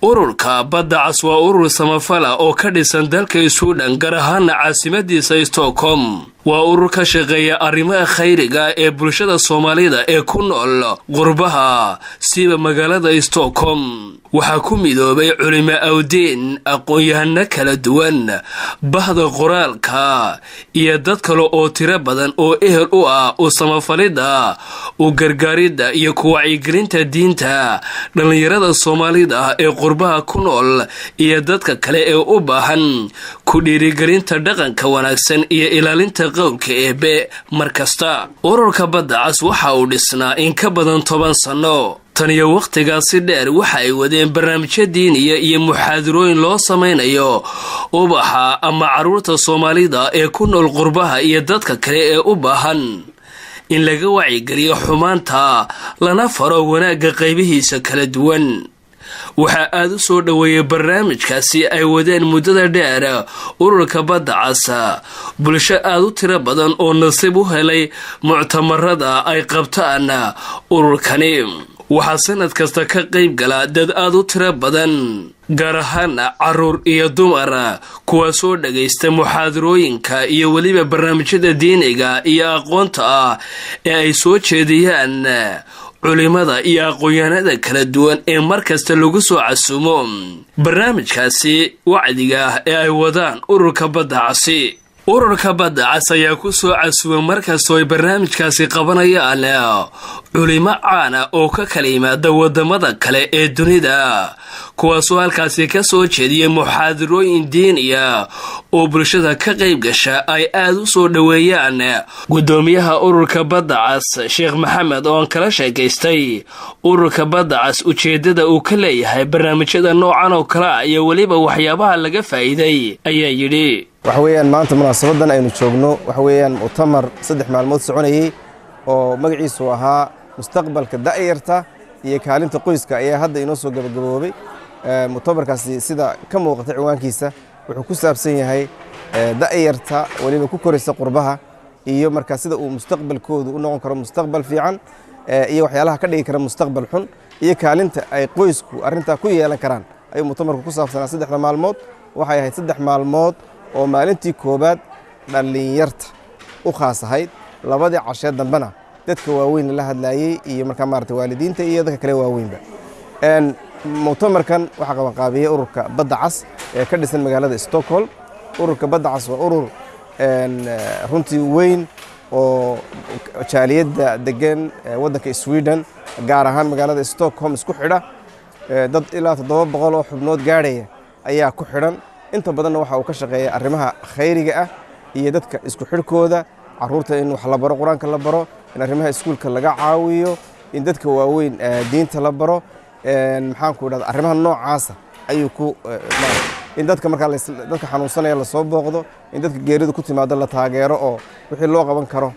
Ururka Badda Cas waa urur samafala oo ka dhisan dalka Sweden, gaar ahaana caasimadiisa Stockholm. Waa urur ka shaqeeya arrimaha khayriga ee bulshada Soomaalida ee ku nool qurbaha, siba magaalada Stockholm. Waxaa ku midoobay culimo awdeen, aqoon-yahano kala duwan, bahda qoraalka iyo dad kale oo tiro badan oo ehel u ah u samafalidda, u gargaaridda iyo ku wacyigelinta diinta dhallinyarada Soomaalida ee qurbaha ku nool iyo dadka kale ee u baahan ku dhiirigelinta dhaqanka wanaagsan iyo ilaalinta qowlka Eebe mar kasta. Ururka Badda Cas waxa uu dhisnaa in ka badan 10 sanno. Tan iyo wakhtigaasi dheer waxa ay wadeen barnaamijyo diiniya iyo muxaadarooyin loo samaynayo ubaxa ama carruurta Soomaalida ee ku nool qurbaha iyo dadka kale ee u baahan in laga wacyigeliyo xumaanta lana faro wanaagga qaybihiisa kala duwan. Waxaa aada u soo dhoweeyey barnaamijkaasi ay wadeen muddada dheer ururka Badda Cas bulsho aada u tiro badan oo nasiib u helay muctamarada ay qabtaan ururkani. Waxaa sanad kasta ka qayb gala dad aada u tiro badan, gaar ahaan caruur iyo dumar, kuwaasoo dhagaysta muxaadarooyinka iyo weliba barnaamijyada diiniga iyo aqoonta ah ee ay soo jeediyaan culimada iyo aqoon-yahanada kala duwan ee mar kasta lagu soo casuumo barnaamijkaasi wacdiga ah ee ay wadaan ururka Badda Casi. Ururka Badda Cas ayaa ku soo casuumay markastoo ay barnaamijkaasi qabanayaan culimo caana oo ka kala yimaada wadamada kale ee dunida, kuwaasoo halkaasi ka soo jeediyay muxaadarooyin diiniya oo bulshada ka qayb gasha ay aada u soo dhoweeyaan. Gudoomiyaha ururka Badda Cas, Sheekh Maxamed, oo aan kala sheekaystay ururka Badda Cas, ujeedada uu ka leeyahay barnaamijyada noocan oo kale ah iyo weliba waxyaabaha laga faa'iiday, ayaa yidhi: Waxa weeyaan, maanta munaasabadan aynu joogno waxa weeyaan mu'tamar 3 maalmood soconayey oo magaciisu ahaa Mustaqbalka Da'yarta iyo Kaalinta Qoyska ayaa hadda inoo soo gabagaboobay. Mu'tamarkaasi, sida ka muuqata ciwaankiisa, wuxuu ku saabsan yahay da'yarta weliba ku koraysa qurbaha iyo markaa sida uu mustaqbalkoodu u noqon karo mustaqbal fiican iyo waxyaalaha ka dhigi kara mustaqbal xun iyo kaalinta ay qoysku arrintaa ku yeelan karaan ayuu mu'tamarku ku saabsanaa. Saddexda maalmood waxay ahayd 3 maalmood oo maalintii koowaad dhallinyarta u khaas ahayd, labadii cashee dambena dadka waaweyn lala hadlaayey iyo markaa maarata waalidiinta iyo dadka kale waaweynba. Mu'tamarkan waxaa qabanqaabiyey ururka Badda Cas ee ka dhisan magaalada Stockholm. Ururka Badda Cas waa urur runtii weyn oo jaaliyadda degan waddanka Sweden, gaar ahaan magaalada Stockholm, isku xidha. Dad ilaa 700 oo xubnood gaadhaya ayaa ku xidhan. Inta badanna waxa uu ka shaqeeya arrimaha khayriga ah iyo dadka isku xidhkooda, caruurta in wax la baro, Qur-aanka la baro, in arrimaha iskuulka laga caawiyo, in dadka waaweyn diinta la baro, maxaan ku idhahda, arrimaha noocaasa ayuu ku, in dadka markaa dadka xanuunsanaya lasoo booqdo, in dadka geeridu ku timaado la taageero oo wixii loo qaban karo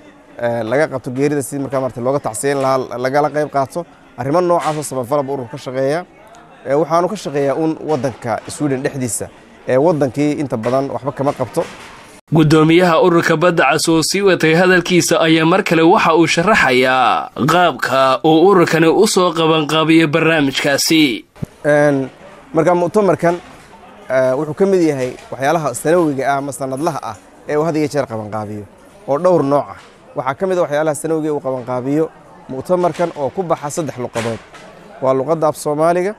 laga qabto, geerida si markaa maarata looga tacsiyen lahaa lagala qayb qaato. Arrimo noocaasoo samafalaba urur ka shaqeeya. Waxaanu ka shaqeeyaa un waddanka Sweden dhexdiisa, ee waddankii inta badan waxba kama qabto. Gudoomiyaha ururka Badda Cas oo sii watay hadalkiisa ayaa mar kale waxa uu sharaxayaa qaabka uu ururkani u soo qabanqaabiyey barnaamijkaasi. Marka mu'tamarkan wuxuu ka mid yahay waxyaalaha sanawiga ah ama sanadlaha ah ee uu had iyo jeer qabanqaabiyo oo dhowr nooc ah. Waxaa ka mid a waxyaalaha sanawiga uu qabanqaabiyo mu'tamarkan oo ku baxa saddex luqadood: waa luqadda af Soomaaliga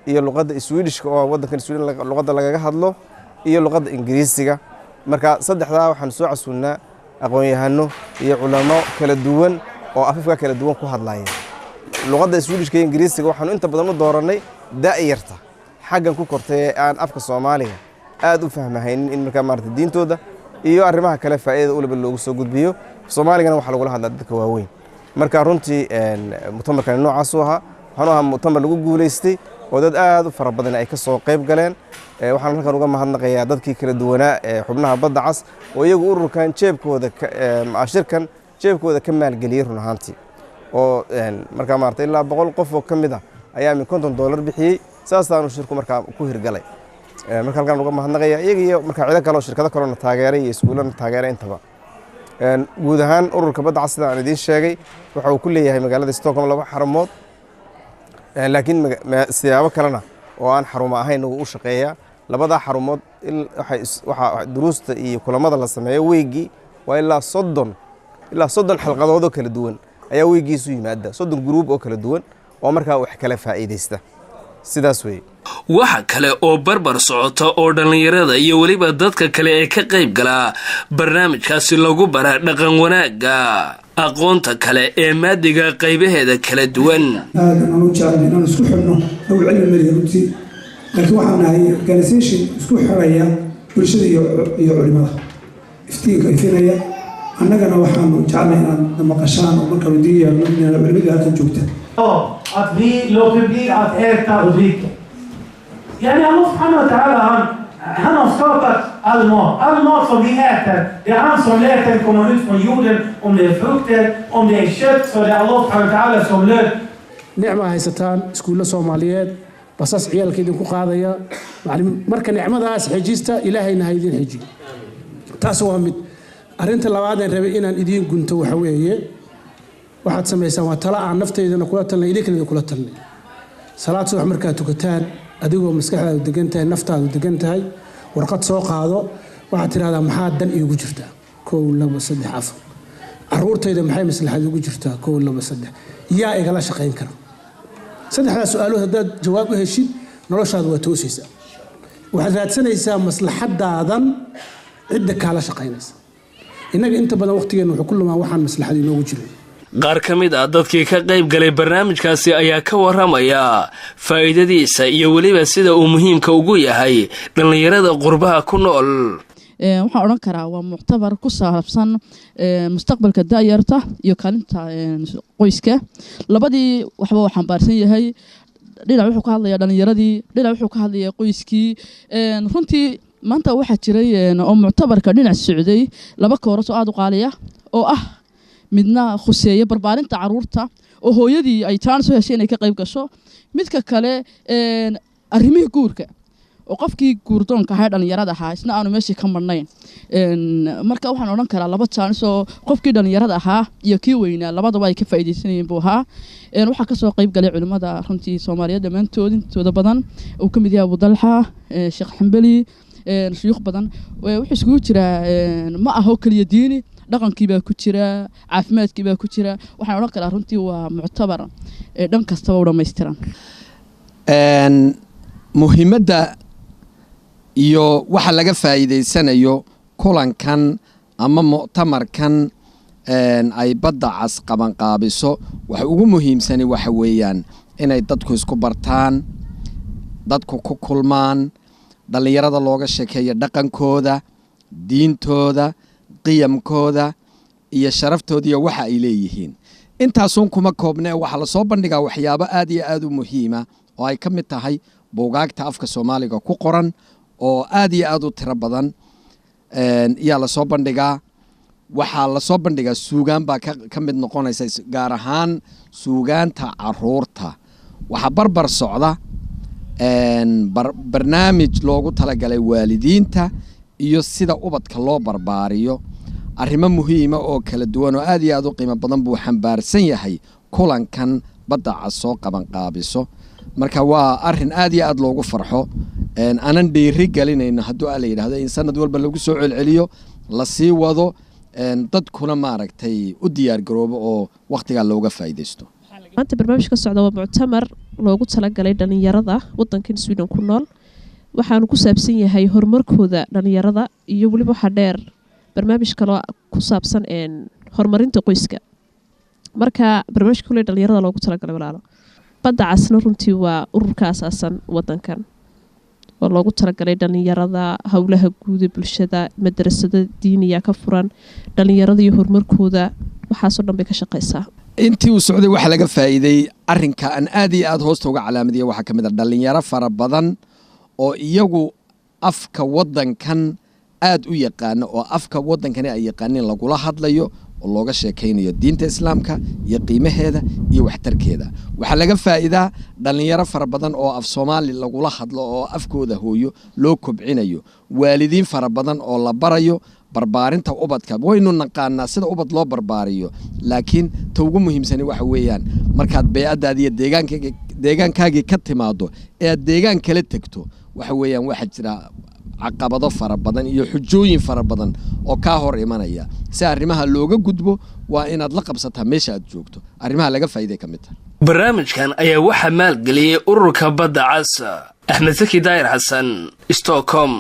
iyo luqadda Swedishka oo waddankan Sweden luqadda lagaga hadlo iyo luqadda Ingiriisiga. Marka saddexdaa waxaanu soo casuunnaa aqoon-yahano iyo culamo kala duwan oo afafka kala duwan ku hadlaya. Luqadda Swedishka iyo Ingiriisiga waxaanu inta badan u doorannay da'yarta xaggan ku kortay ee aan afka Soomaaliga aad u fahmahaynin, in markaa maarata diintooda iyo arrimaha kale faa'iidada uliba loogu soo gudbiyo. Soomaaligana waxaa lagula hadlaa dadka waaweyn. Marka runtii mu'tamarkani noocaasuu ahaa. Waxaanu ahaa mu'tamar lagu guulaystay oo dad aad u fara badan ay ka soo qayb galeen. Waxaan halkan uga mahadnaqayaa dadkii kala duwanaa ee xubnaha Badda Cas oo iyagu ururkan jeebkooda, shirkan jeebkooda ka maalgeliyey run ahaantii, oo markaa maarata ilaa 100 qof oo ka mid ah ayaa min $50 bixiyey. Saasaanu shirku markaa ku hirgalay. Marka halkan uga mahadnaqaya iyaga iyo markaa cido kale oo shirkado kaleona taageeray iyo iskuullana taageeray intaba. Guud ahaan ururka Badda Cas, sida aan idiin sheegay, waxa uu ku leeyahay magaalada Stockholm laba xarumood, laakiin siyaabo kalena Oo aan xarumo ahayn uu u shaqeeyaa. Labadaa xarumood waxaa duruusta iyo kulamada la sameeyo weygii waa ilaa 30, ilaa 30 xalqadood oo kala duwan ayaa weygiisu yimaada, 30 group oo kala duwan oo markaa wax kala faa'iidaysta. Sidaas weeye. Waxa kale oo barbar socota oo dhallinyarada iyo weliba dadka kale ee ka qayb galaa barnaamijkaasi lagu bara dhaqan wanaagga, aqoonta kale ee maadiga qaybaheeda kala duwan. Aad aan u jecelnay inaan isku xidhno nagu cilmi maliya runtii, laakiin waxaan nahay organisation isku xidhaya bulshada iyo culimada, iftiinka ifinaya. Annagana waxaanu jecelnay inaad maqashaan oo markaanu diin yeelno inaan culimadii halkan joogta. Att vi låter bli att äta och dricka. يعني الله سبحانه وتعالى han har skapat all mat. All mat som vi äter, det är han som lät den komma ut från jorden. Om det är frukter, om det är kött, så det är Allah سبحانه وتعالى som lät. Nicma haysataan, iskuulla Soomaaliyeed, basas ciyaalka idinku qaadaya, marka nicmadaas xejista, Ilaahayna ha idin xejiyo. Taas waa mid. Arrinta labaadeen rabay inaan idiin gunto waxa weeye, waxaad samaysaan waa tala aan naftaydana kula talnay, idinkana idin kula talnay. Salaad subax markaad tukataan, adigoo maskaxdaadu degan tahay, naftaadu degan tahay, warqad soo qaado. Waxaad tidhahdaa: maxaa dan iigu jirtaa? Kow, labo, saddex, afar. Caruurtayda maxay maslaxad ugu jirtaa? Kow, labo, saddex. Yaa igala shaqayn kara? Saddexdaas su-aalood haddaad jawaab u heshid, noloshaadu waa toosaysaa. Waxaad raadsanaysaa maslaxadaadan cidda kaala shaqaynaysa. Innaga inta badan waqtigeenna wuxuu ku lumaa waxaan maslaxad inoogu jirin. Qaar ka mid ah dadkii ka qayb galay barnaamijkaasi ayaa ka waramaya faa'iidadiisa iyo weliba sida uu muhiimka ugu yahay dhallinyarada qurbaha ku nool. Waxaan odhan karaa waa muctabar ku saabsan mustaqbalka da'yarta iyo kaalinta qoyska. Labadii waxba uu xambaarsan yahay. Dhinac wuxuu ka hadlayaa dhalinyaradii, dhinac wuxuu ka hadlayaa qoyskii. Runtii maanta waxaa jiray oo muctabarka dhinac socday laba kooras oo aada u qaaliya, oo ah midna khuseeya barbaarinta caruurta oo hooyadii ay chance u heshay inay ka qayb gasho, midka kale arrimihii guurka oo qofkii guurdoonka ahaa, dhalinyarada ahaa, isna aanu meeshii ka marnayn. Marka waxaan odhan karaa laba chance oo qofkii dhalinyarada ahaa iyo kii weynaa labadaba ay ka faa'iidaysanayeen buu ahaa. Waxaa kasoo qayb galay culimmada runtii Soomaaliyeed dhammaantood intooda badan, uu ka mid yahay Abu Dalxa, Sheekh Xambeli, shuyuukh badan. Wuxuu isugu jiraa, ma aho keliya diini, dhaqankii baa ku jira, caafimaadkii baa ku jira. Waxaan odhan karaa runtii waa muctabar dhan kastaba u dhammaystiran. Muhiimadda iyo waxa laga faa'iidaysanayo kulankan ama muctamarkan ay Badda Cas qabanqaabiso, waxa ugu muhiimsani waxa weeyaan inay dadku isku bartaan, dadku ku kulmaan, dhallinyarada looga sheekeeyo dhaqankooda, diintooda, qiyamkooda iyo sharaftooda iyo waxa ay leeyihiin. Intaasuun kuma koobnee, waxaa lasoo bandhigaa waxyaabo aad iyo aad u muhiima oo ay ka mid tahay buugaagta afka Soomaaliga ku qoran oo aad iyo aad u tiro badan iyaa lasoo bandhigaa. Waxaa lasoo bandhigaa suugaan baa ka mid noqonaysa, gaar ahaan suugaanta caruurta. Waxaa barbar socda barnaamij loogu talagalay waalidiinta iyo sida ubadka loo barbaariyo. Arrimo muhiima oo kala duwan oo aad iyo aad u qiimo badan buu xambaarsan yahay kulankan Badda Cas soo qabanqaabiso. Marka waa arrin aad iyo aad loogu farxo, aanan dhiiri gelinayno hadduu Alla yidhahdo in sanad walba lagu soo celceliyo, lasii wado, dadkuna maaragtay u diyaar garoobo oo wakhtigaa looga faa'iidaysto. Maanta barnaamij ka socda waa muctamar loogu talagalay dhalinyarada wadankan Sweden ku nool. Waxaanu ku saabsan yahay horumarkooda dhalinyarada, iyo weliba waxaa dheer barnaamij kaloo ku saabsan horumarinta qoyska. Marka barnaamijka kule dhalinyarada loogu talagalay, walaalo, Badda Casna runtii waa ururka asaasan wadankan oo loogu talagalay dhalinyarada, howlaha guuda bulshada, madarasada diiniya ka furan, dhalinyarada iyo horumarkooda, waxaasoo dhan bay ka shaqeysaa. Intii uu socday waxaa laga faa'iiday, arrinka aan aad iyo aad hoosta uga calaamadiyay waxaa ka mid a dhallinyaro fara badan oo iyagu afka waddankan aad u yaqaano, oo afka waddankani ay yaqaaniin lagula hadlayo oo looga sheekaynayo diinta Islaamka iyo qiimaheeda iyo waxtarkeeda. Waxaa laga faa'iidaa dhallinyaro fara badan oo af Soomaali lagula hadlo oo afkooda hooyo loo kobcinayo, waalidiin fara badan oo la barayo. Barbaarinta ubadka waynu naqaanaa, sida ubad loo barbaariyo, laakiin ta ugu muhiimsani waxa weeyaan markaad bey'addaadi iyo deegaankaagii ka timaado ee aad deegaan kala tegto, waxa weeyaan waxaa jira caqabado fara badan iyo xujooyin fara badan oo kaa hor imanaya. Si arrimaha looga gudbo, waa inaad la qabsataa meesha aad joogto. Arrimaha laga faa'iiday ka mid tahay. Barnaamijkan ayaa waxaa maalgeliyey ururka Badda Cas. Axmed Saki Daahir Xasan, Stockholm.